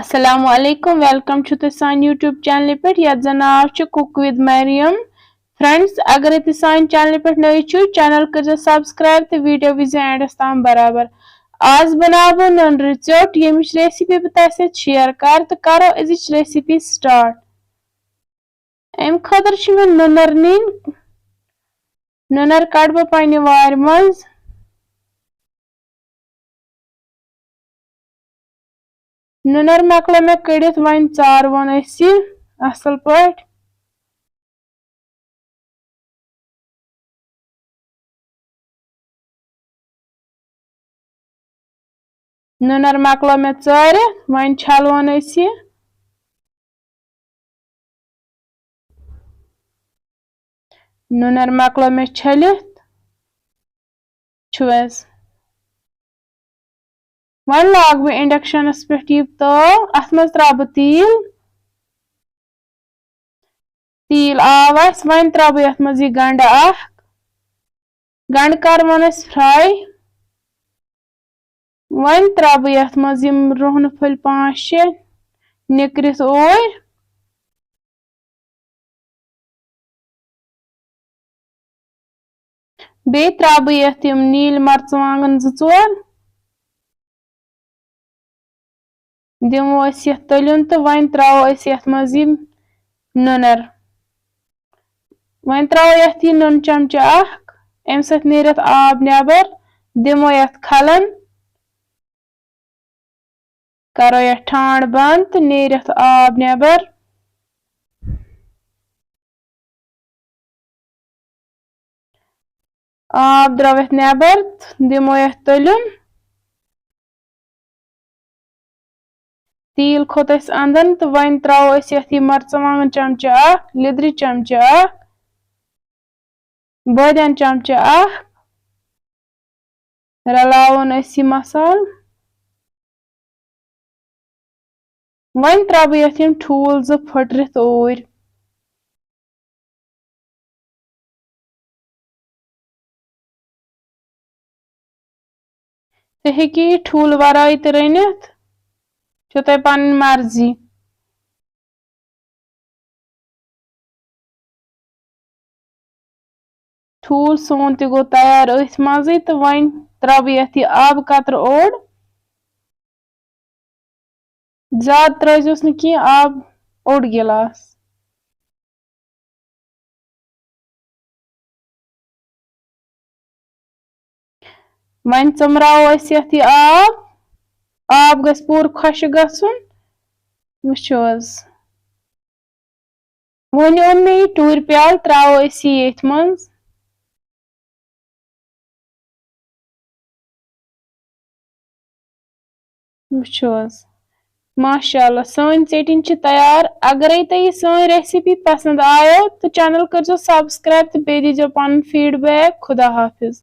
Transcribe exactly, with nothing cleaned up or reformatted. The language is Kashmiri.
السلام علیکم، welcome چھُ تُہۍ سانہِ YouTube چینلہِ پٮ۪ٹھ یَتھ زَن ناو چھُ Cook with Mariam. Friends، اگرے تُہۍ سانہِ چینلہِ پٮ۪ٹھ نٔوۍ چھِو، چینل کٔرزیٚو subscribe تہٕ video وٕچھزیٚو endس تام برابر. آز بناوٕ بہٕ نُنرٕ ژیوٚٹ، ییٚمِچ recipe بہٕ تۄہہِ سۭتۍ share کرٕ تہٕ کرو أزِچ recipe start. اَمہِ خٲطرٕ چھِ مےٚ نُنر نِنۍ۔ نُنر کڑٕ بہٕ پننہِ وارِ منٛز۔ نُنر مۄکلٲو مےٚ کٔڑِتھ، وۄنۍ ژاروُن أسۍ یہِ اصل پٲٹھۍ۔ نُنر مۄکلٲو مےٚ ژٲرِتھ، وۄنۍ چھلون أسۍ یہِ۔ نُنر مۄکلٲو مےٚ چھٔلِتھ۔ چھُ حظ۔ وۄنۍ لاگہٕ بہٕ inductionس پٮ۪ٹھ یہِ تٲو، اتھ منٛز ترٛاوٕ بہٕ تیٖل۔ تیٖل آو اسہِ، وۄنۍ ترٛاوٕ بہٕ یتھ منٛز یہِ گنڈٕ اکھ۔ گنڈٕ کرون أسۍ fry۔ وۄنۍ ترٛاوٕ بہٕ یتھ منٛز یِم رُہنہٕ پھٔلۍ پانٛژھ شےٚ نِکرِتھ اوٗرۍ۔ بیٚیہِ ترٛاوٕ بہٕ یتھ یِم نیٖلۍ مرژٕوانٛگن زٕ ژور۔ دِمو أسۍ یتھ تٔلیُن تہٕ وۄنۍ ترٛاوو أسۍ یتھ منٛز یِم نُنر۔ وۄنۍ ترٛاوو یتھ یہِ نُن چمچہٕ اکھ، امہِ سۭتۍ نیرِ یتھ آب نٮ۪بر۔ دِمو یتھ کھلن۔ کرو یتھ ٹھانڈ بند تہٕ نیرِ یتھ آب نٮ۪بر۔ آب درٛاو یتھ نٮ۪بر تہٕ دِمو یتھ تٔلیُن۔ تیٖل کھوٚت اَسہِ اَنٛدَن تہٕ وۄنۍ ترٛاوو أسۍ یَتھ یہِ مَرژٕوانٛگَن چمچہٕ اَکھ، لیٚدرِ چمچہٕ اَکھ، بٲدیان چمچہٕ اَکھ۔ رَلاوون أسۍ یہِ مصالہٕ۔ وۄنۍ ترٛاوٕ بہٕ یَتھ یِم ٹھوٗل زٕ پھٕٹرِتھ اوٗرۍ۔ تُہۍ ہیٚکِو یہِ ٹھوٗلہٕ وَرٲے تہِ رٔنِتھ، چھو تۄہہِ پَنٕنۍ مرضی۔ ٹھوٗل سون تہِ گوٚو تیار أتھۍ منٛزٕے تہٕ وۄنۍ ترٛاوٕ بہٕ یَتھ یہِ آبہٕ قطرٕ اوٚڑ۔ زیادٕ ترٛٲوزیوس نہٕ کینٛہہ آب، اوٚڑ گِلاس۔ وۄنۍ ژٔمراوو أسۍ یَتھ یہِ آب۔ آب گژھِ پوٗرٕ خۄشٕک گژھُن۔ وٕچھِو حظ۔ وۄنۍ اوٚن مےٚ یہِ ٹوٗرِ پیالہٕ، ترٛاوو أسۍ یہِ ییٚتھۍ منٛز۔ وٕچھِو حظ، ماشاء اللہ، سٲنۍ ژیٚٹِنۍ چھِ تیار۔ اگرے تۄہہِ یہِ سٲنۍ recipe پسنٛد آیو تہٕ channel کٔرزیٚو subscribe تہٕ بیٚیہِ دیٖزیٚو پنُن feedback۔ خدا حافظ۔